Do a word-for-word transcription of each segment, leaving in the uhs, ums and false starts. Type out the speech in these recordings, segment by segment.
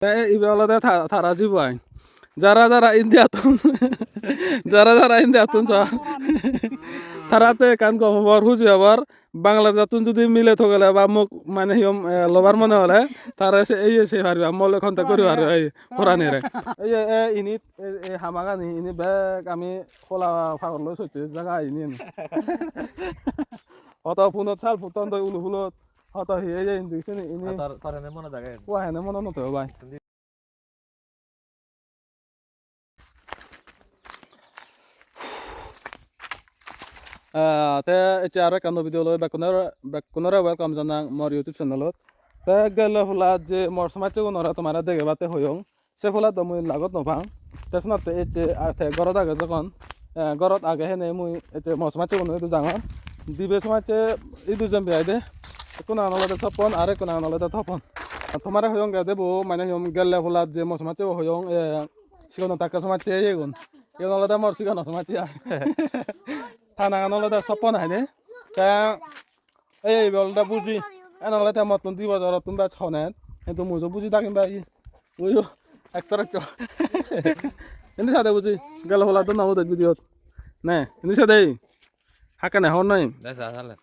Te ibe olode ta-, tara jibo ai. Jara jara India tun, jara jara India tun so. Tara te ekkan gom hobor, huji hobor. Bangladesh tun judi mile togele ba mok mane hiyom, eh, lobar mone hole, tare se, iye se pariba, mole contact guri pariba, ei poranire. Iye, eh, init, eh, eh, hamagani, ini bek ami hola pagor loi sotte jaga ini. Hoto punot sal putton doi ulu hulot. Hoto hi ei je indi sini ini. Ah, tor, tor hene mone jage? Wa hene mone no to bai. Ah, te ecche aro ekkan nuo video loi bekkunore, bekkunore welcome janang mor YouTube channelot. Te gelle polat je mor somajjegunore tomare degebatte hoyong. Se polat do mui lagot no pang. Te senotte ecche, ah, te gorot age jogon, eh, gorot age hene mui ecche mor somajjeguno idu jangor. Dibe somajje idu jembe aide. Ekkunan olode Sopon, aro ekkunan olode Topon. Tomare hoyonge debo, mane hiyom gelle polat je mor somajjebo hoyong, eh, sigon takke somajje iyegun. Igun olode mor sigon somajje ai. Ta nangan olode Sopon aide. Te ei, ei, ibe olode Buji. Ene olode te mottun di bojorottun bej honet. Hintu mui jo Buji dagim bai. Uyo, actor, actor. Indi sade Buji. Gelle polat do nabo de video. Ne, indi sade. Hakkene hobor nai. Desa sale.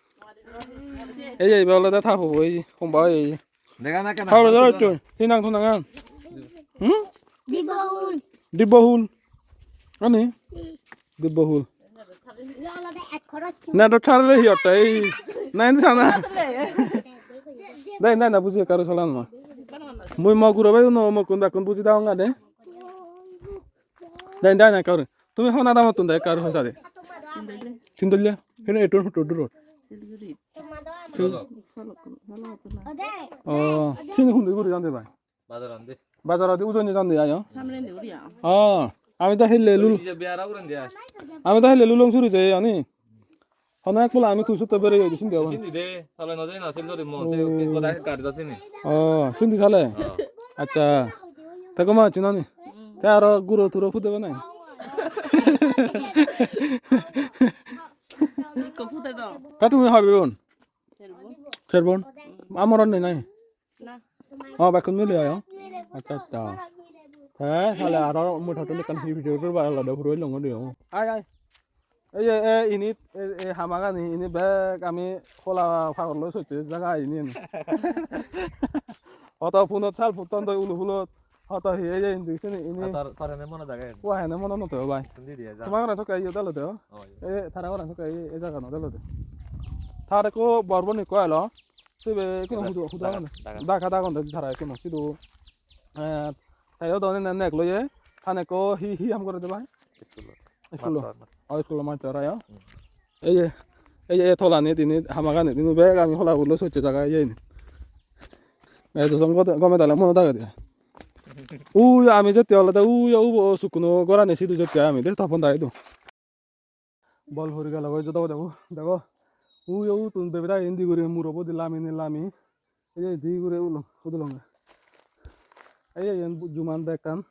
Ei, ei, ibe olode ta pubo, ei, homba, ei. Dega na kena. Hobor doro to. Hi nang to nangan? Hmm? Dibohul. Dibohul. Ani? Dibohul. Iyan olode ek khoroj. Na do thar le hi otte ei. Na indi sana. Dai, dai, na Buji karo salan ma. Mui mo guro bai no mo kun da kun Buji da nga de. Dai, dai, na karo. Tumi hona damottun de karo hoisa de. Tindolle. Hene etun hutu duro. Siliguri. Sil- Solo. Solo, solo, solo. Oh, sini hundi guri jande bai. Bazar andi. Bazar andi ujon ni jande ayo. Samne ni uri ayo. Oh, ami do hille lul. Oi je biara uron dia. Ami do hille lulong suri je ani. Hono ek pola ami tu sutto bere oi sindi agon. Sindi de, sale no de na sil dori mon se goda gari do sini. Oh, sindi sale. Oh. Accha. Te goma achin ani. Te aro guro turo pudebe nai. Ikko pude do. Ka tumi hoibe bon? Serbon. Serbon? Amoron nei nai? Na. Oh, bekkun mile ayo. Accha, accha. Te sale aro mui tottun ekkan hi video guribar olode puro ilong ode. Ai, ai. Ei je, ei, init, ei, ei hamagani, ini bek ami hola pagor loi sotte jaga ini, ini. Hoto punot sal putton doi ulu hulot. Hoto hi ei je indi sini ini. Ah, tor, tor hene mone jage? Wa hene mone no to bai. Indi diye ja. Toma goran sokke iyo dalo de. Oh, iya. E, tara goran sokke ei, ei jaga no dalo de. Tar ekko bor bon ekko elo. Sibe ekko hudu, hudu daga, agon. Daga. Daga dagon de tara ekko sidu. Eh, tayo done ne nek loye. Tane ekko hi, hi ham gore de bai? School. School. Master, master. Oh, school master ayo. Hmm. Ei je, ei je, ei tolani dini, hamagani dini bek ami hola gulo socche jaga iyeni. Ei to song gome dale mone dagede. Ui, ami jette olode ui, ubo sukkuno gorani sidu jette ami de, Topon dai do. Bol puri gelo goi jodo dego, dego. Ui, utun bebe dai indi guri muro bodi lami ni lami. Ei je di guri ulo, udulonge. Ei je iyen bu-, juman bekkan.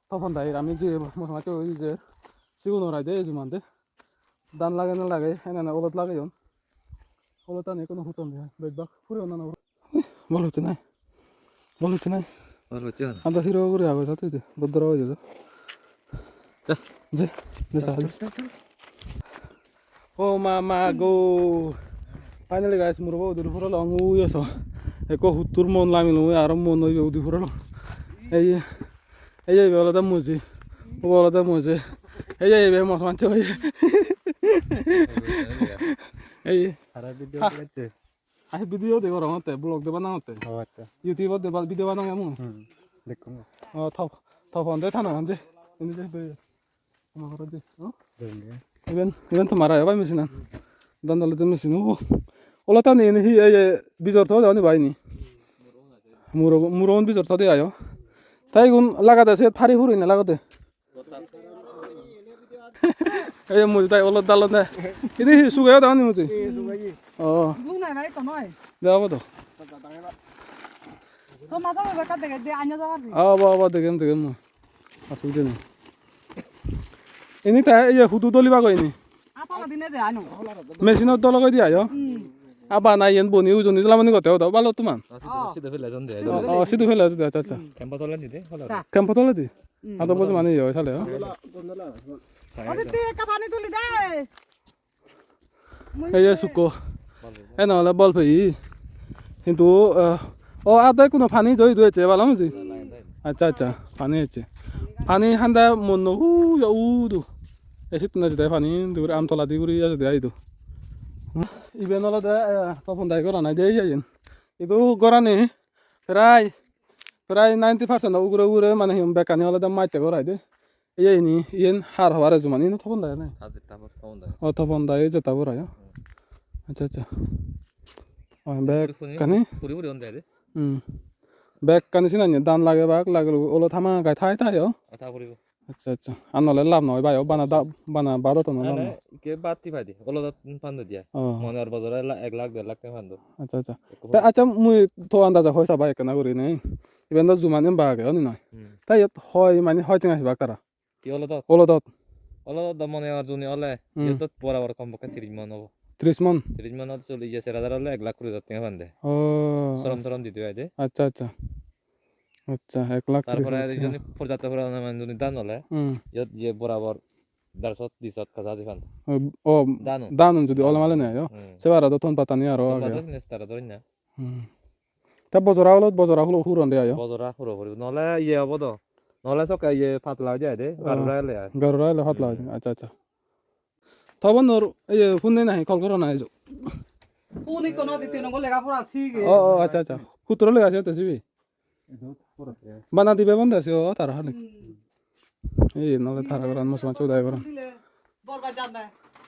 Topon dai ami je mosmatte oi je. Sigun orai de juman de. Dan lage na lage, ene ene olot lageyon. Olot ani kono huton nei, bej bak puri onano. Bol hutte nai. Bol hutte nai. Bol hutte hon. Anda hiro guri agoi sat hoide. Bodoro hoide. Ja. Je, je sal. Chal, chal, chal. Oh mama go. Finally guys, murobo udur puro long ui eso. Ekko huttur mon lamilung aro mon oi udur puro long. Ei, ei, ei, ibe olode muji. Ubo olode muji. Ei, ei, ibe mos mancho oi. Ei. Tara video gocche. Ai video de gorongotte, vlog de banangotte. Oh, accha. YouTube-ot de ba-, video banang emu. Hmm. Dekkong. Oh, top, top on de thana on je. Ini je be. Ama goro je. Oh? Denge. Iben, iben tomar ayo bai machine an. Dandalo je machine. Oh. Ola tani ini hi, ei, ei, bijor to de oni bai ni. Muro, muro on bijor to de ayo. Tai igun lagade se phari phuri ne lagade. Ei muji tai olot dalon de. Ini hi sugayo da ni muji? Ei sugaye. Oh. Bung nai bhai to noi. De abo to. To maja be ka dege de anya jagar ji. Abo, abo, degem, degem mui. Asubide nei. Ini ta ei hudu dolibago ini. Atala dine de ano. Machine-ot dolo goi di ayo. Hmm. Aba na yen boni ujoni lamani gotte odo balo tuman. Ah, sidu, sidu pele jon de. Oh, oh, sidu pele jon de, acha, acha. Hmm. Camp-o toledi de, hola. Ta. Camp-o toledi? Hmm. Ado bojo mani yo, sale, oh. Hola, hola. Odi te ekka pani tuli de. Ei je sukko. Ena ole bol peyi. Hintu, eh, o, ado ekkuno pani joi do ecche, balo muji? Acha, acha, pani ecche. Pani handa monno hu yo udu. Ei sittun ejede pani, indi guri Amtola di guri ejede ai do. Iben olode, eh, Topon dai goran ai de, iyen. Idu gorani prai, prai ninety percent o ugure ugure mane hi hon bekkani olode matte gor ai de. Iye ini, iyen har hobare juman, iyeno Topon dai ne? Ajit tabor, Topon dai. O, Topon dai, ei je tabor ai, o. Hmm. Acha, acha. O, puri puri, bekkani? Puri puri on dai de. Hmm. Bekkani sinanye dan lagebak, lagele olot hama gai thai thai, o. Ata puribo. Acha, acha. Ar nole lab noi bai, o bana da, bana badot no lab noi. Ane, ke batti pai de, olodot pando dia. O. Mone or bojore la-, ek lakh, der lakh tenga pando. Acha, acha. Ekko. Te acha, mui to andaja hoi sa bai ekkena guri nei. Iben do juman em bage, oni noi? Hmm. Te iyot hoi mane hoi tenga hibak tara? Hi olodot? Olodot. Olodot do mone or juni ole, hmm, iyot do borabor kompokke tris mon obo. Tris mon? Tris monot choli je ser hajar ole ek lakh kuri hajar tenga pande. Oh, sorom acha. Sorom didi pai de. Acha, acha. Acha, ek lakh tris hajar tenga. Tar pore juni porjapto poriman juni dan ole, hmm, iyot je borabor der shot, di shot kaja di pande. O, o, danun. Danun judi ole male nei, o. Hmm. Se bare do ton pattani aro age. Ton pattani jinis tara dori na. Hmm. Ta bojora olot, bojora hulo huron de ayo. Bojora huro puribo. Nole iye obo do. Nole sokke iye patla oide ai de. Oh. Garura ele ai. Garura ele patla oide. Hmm. Acha, acha. Toponnor iye phone nei nahi, call goro na ejo. Phone ikko no dite no lega pora sige. Oh, oh, acha, acha. Hutro lega se to sibi. Bana dibe bonde se o tara hali. Hmm. Ei nole tara goran mosmach udai goran.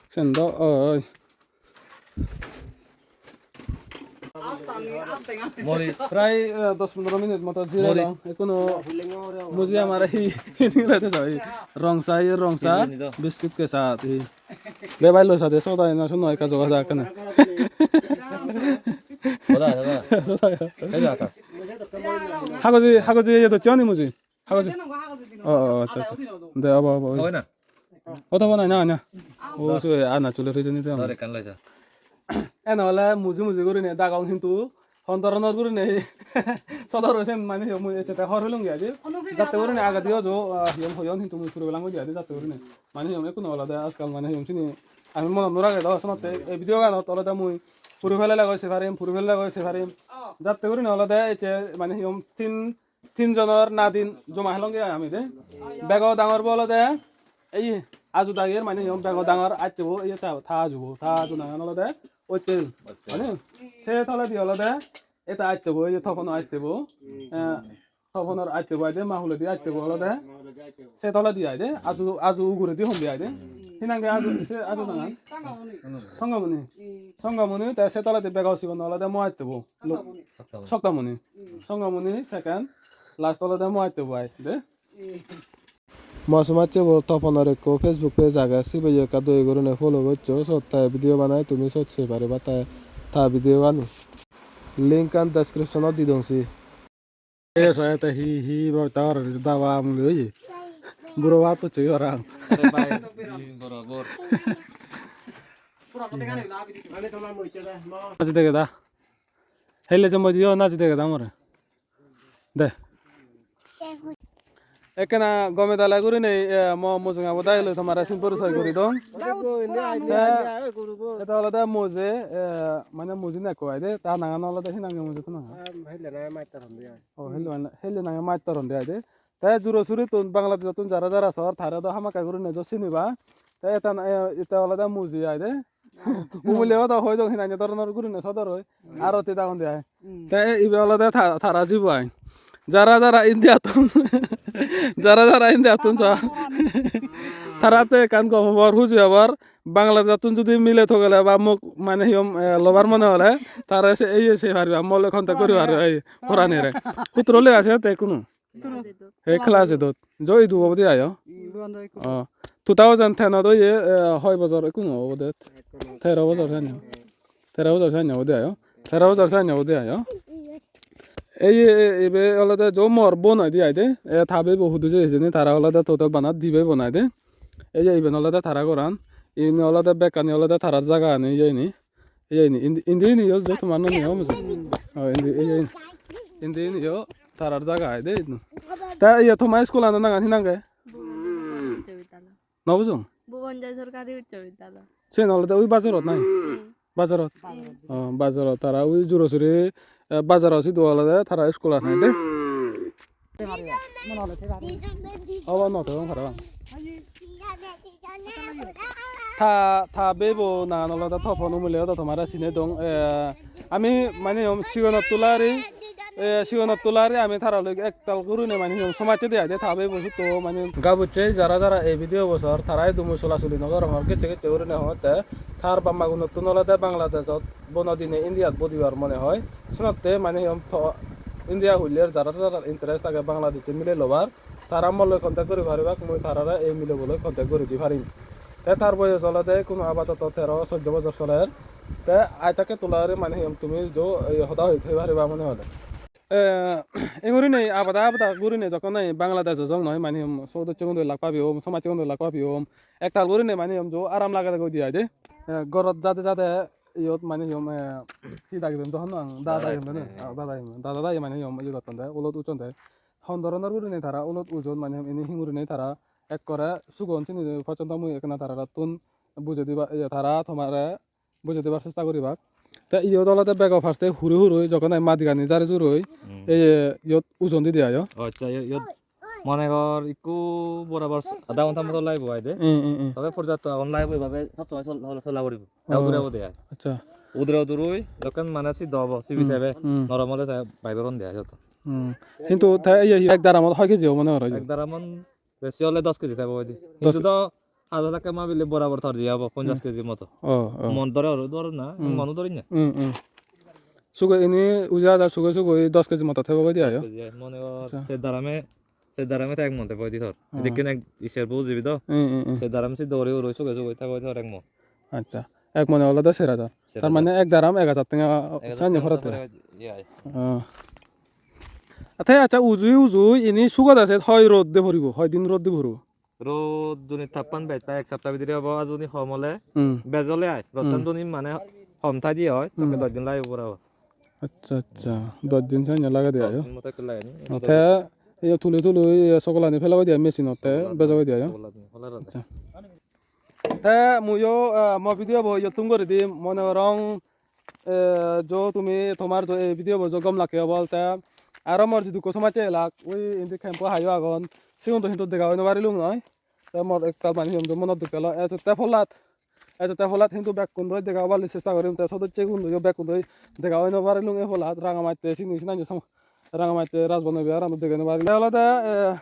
Sen do oi. Mori. Prai, eh, dos pondro minute moto jire. Mori. Dong. Ekkuno muji amare hi, hi nilete jai. Rongsa, ye rongsa. Biscuit ke sath hi. Bebai loi sade soda ena sunno ekka joga ja ekkene. Soda, soda. Soda. Ei ja ka. Hagoji, hagoji ye docche ni muji. Hagoji. Oh, oh, acha, acha. De, obo, obo, obo. Oi na. Oto bo nai na, na. O, so, ana chule rijeni de. Dor ekkan loi ja. Ena ole muji muji gurinei dagong hintu hon doronor gurinei sodor hosen mane hi hom mui ecche te hor hulungi aji. Jatte gurinei agedi ojo, ah, hi hom hoyon hintu mui puro belang goi aji jatte gurinei. Mane hi hom ekkuno olode ajkal mane hi hom sini ami monot no rage do sonotte ei video ganot olode mui puro pelele goi se parim, puro pelele goi se parim. Jatte gurinei olode ecche mane hi hom tin, tin jonor nadin joma helonge ami de. Bego dangor bo olode ei aju dagir mane hi hom bego dangor atte bo ei ta, ta aju bo, ta aju nangan olode Oitel. Oitel. Mane se toledi olode eta atte bo, ei Topono atte bo. Eh, Toponor atte bo ai de, ma huledi atte bo olode. Se toledi ai de, aju, aju uguredi hondi ai de. Hi nang de aju, se aju nangan? Songamoni. Songamoni. Songamoni, te se toledi bego sigon olode mo atte bo. Lo-, Soktamoni. Soktamoni. Songamoni second, last olode mo atte bo ai de. Mo somajje bo Toponor ekko Facebook page age, sibe yo ekka doi gurine follow goccho, sot te video banai tumi sot sei pariba, te ta video ani. Link an description ot di dong si. Ei so ete hi hi bo ta or daba amuli oye. Buro bhat hocche parang. Are bhai, hi borobor. Aji dege da. Helle jembo jiyo naji dege da more. De. Ekkena gome dale gurinei, eh, mo mujunge bo dai loi tomare sin porichoi guri dong. Te, eta olode muje, eh, mane muje nekko ai de, ta nangan olode hi nange muje to nangan? Ah, helle nange Maittor Honde ai. Oh, helle nange, helle nange Maittor Honde ai de. Te juro surittun Bangladesh-ottun jara jara sor, tare do hamakkai gurinei jo siniba. Te eta na-, eh, eta olode muje ai de. Umule odo hoi dong hinanyo doronor gurinei sodor oi. Aro te dagon de ai. Hmm. Te ibe olode ta-, tara jibo ai. Jara jara India tun, jara jara India tun so. Tara te ekkan gom hobor, huji hobor. Bangladesh tun judi mile thogele ba mok mane hi hom, eh, lobar mone hole, tare se, iye sei pariba, mole contact guri pariba, ei, porani re. Hutro lega ase te kunu. He class eight-ot. Jo idu obode ayo. Idu ando ikko. Oh. Two thousand ten-ot oye, eh, hoi bojor ekkuno obode? Tero bojor sani. Tero bojor sani obode ayo. Tero bojor sani obode ayo. Ei, ei, ei, ibe olode jo mor bon oide ai de. E ta bebo hudu je hijeni, tara olode total bana dibe bon ai de. Ei je iben olode tara goran. Ini olode bekkani olode tara jagani iyeni. Ei, ei, indi, indi, indi yo, jo tomar noney obo mujung. Oh, indi, ei, ei. Indi, indi yo, tarar jaga ai de, indi. Ta, iya, tomar school ano nangan hi nang ge? Bhuban Joy Uccho Vidyalaya. No bujong? Bhuban Joy Sorkari Uccho Vidyalaya. Sen olode ui bazarot nai? Hmm. Bazarot? Hmm. Oh, bazarot. Tara ui Jurosuri, eh, bazaro sidu olode tara school age de. Obo no thebong parapang. Ta, ta bebo nangan olode Topon, umile odo tomare sine dong. Eh, ami mane hom sigonot tulari, eh, sigonot tulari ami tara loi ektal gurine mane hom somajje de ai de ta bebo sutto mane. Gabucche jara jara ei video bo sor, tara idu mui solasoli no gorongor gecche gecche gurine hongotte. Tar bammagunottun olode Bangladeshot bono dine Indiat bodibar mone hoi. Senotte mane hom to India huller jara jara interest age Bangladesh mile lobar. Tara molloi contact guri paribak, mui tarare ei mileboloi contact guri di parim. Te tar boyos olode ekkuno apatoto tero soddo bojor soler. Te ai takke tula guri mane hi hom tumi jo, ei, hoda hoi thei pariba mone hode. Eh, ei gurinei abada abada gurinei jokkon nahi Bangladesh ejong noi, mane hi hom sodosse gun doi lak pabi hom, somajje gun doi lak pabi hom. Ektal gurinei mane hi hom jo aram lagede goi di ai de. Eh, gorot jade jade iyot mane hi hom, eh, hi dagi don do honnopang, da dagi don do ne? Direct, eh. Ah, da dagi don. Da da dagi mane hi hom iye gotton de, ulot ucchon de. Hon doronor gurinei tara ulot ujon mane ini hi gurinei tara ekkore sugon sini pojjonto mui ekkena tarattun bujei diba, iya, tara tomare bujei dibar chesta guribak. Te iyot olode bego first-e hurui hurui jokkon nahi madigani jari juroi, hmm, ei iyot ujon didi ayo. O accha, iyot, iyot mone gor ikku borabor adha ghonta moto lagibo ai de. Hmm, hmm, hmm. Tobe porjapto agon lagibo, ebabe sob somoi sol-, sol-, sola poribo. Te, oh, udure obode ai. Accha. Udure uduroi jokken mane siddho obo, sibi, hmm, sebe, hmm, norom ole te bai goron de ai joto. Hmm. Hintu te iye, iye, ek daramot hoi keji obo mone horo iye? Ek daramot besi ole dos keji thebo hoide. Dos. Hintu do aja thakke mabile borabor tor je obo, ponjash, hmm, keji moto. Oh, oh. Mon dore oro dor na, hmm, monu dori na. Hmm, hmm. Sugo ini uja aja sugo sugo dos keji moto thebo hoide ayo. Dos keji ai, mone hor, accha, se darame Se darame te ek mon te poi di tor. Hmm. Edekken ek iser bo jibi do. Hmm, hmm, hmm. Se daram se dori uroi suge suge te poi di tor ek mon. Accha. Ek mone olode ser hajar. Ser hajar. Tar mane ek daram ek hajar tenga. Ek hajar sanye tenga porette. Pore, iya, iya. Oh. Te accha, ujui ujui ini sugode se hoi rod de poribo, hoi din rod de poribo? Rod juni tappan bej pai ek sapta bidire obo, ar juni hom ole, hmm, bej ole ai. Rodtan, hmm, juni mane hom thai di oi, tokke, hmm, dos din lagibo pura obo. Accha, accha. Dos din sanye lagede ayo. Dos din moto ekko lageni. Te iyo tuli tuli iyo sokolani pela goi diya machine-ot te beja goi diya ayo. Sokolani pela goi diya. Accha. Te muiyo, eh, mo video bo iyottun guri di, mone gorong, eh, jo tumi tomar jo ei video bo jo gom lakke obol te aro mor jidukko somajje elak, ui indi camp-o hayo agon, sigun do hintu dega oi no parilung noi. Te mor ektal mane hi hom do monot duk pelo. Ejotte polat, ejotte polat hintu bekkun doi dega oballi chesta gorim. Te sodosse gun doi bekkun doi dega oi no parilung ei polat. Rangamatte sini sinani som-, Rangamatte Rajbana Vihar ano dega no parilung. Te olode, eh,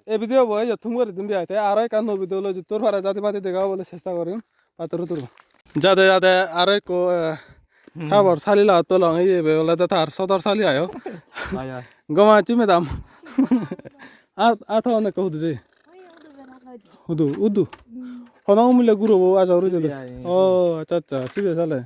ei video bo ejottun guri dim biya. Te aro ekkan nuo video loi juttor pare jadi madi dega oballi chesta gorim. Paturu turu. Jade jade aro ekko, eh, hmm, sabor sali lagot pelong, iye be olode tar sodor sali ayo. Ai, ai. Goma acchi madam. At, at hon ekko hudu je. Hudu, hudu. Hono umile guro bo aja guri jede. Sibe ai. Oh, accha, accha, sibe sale.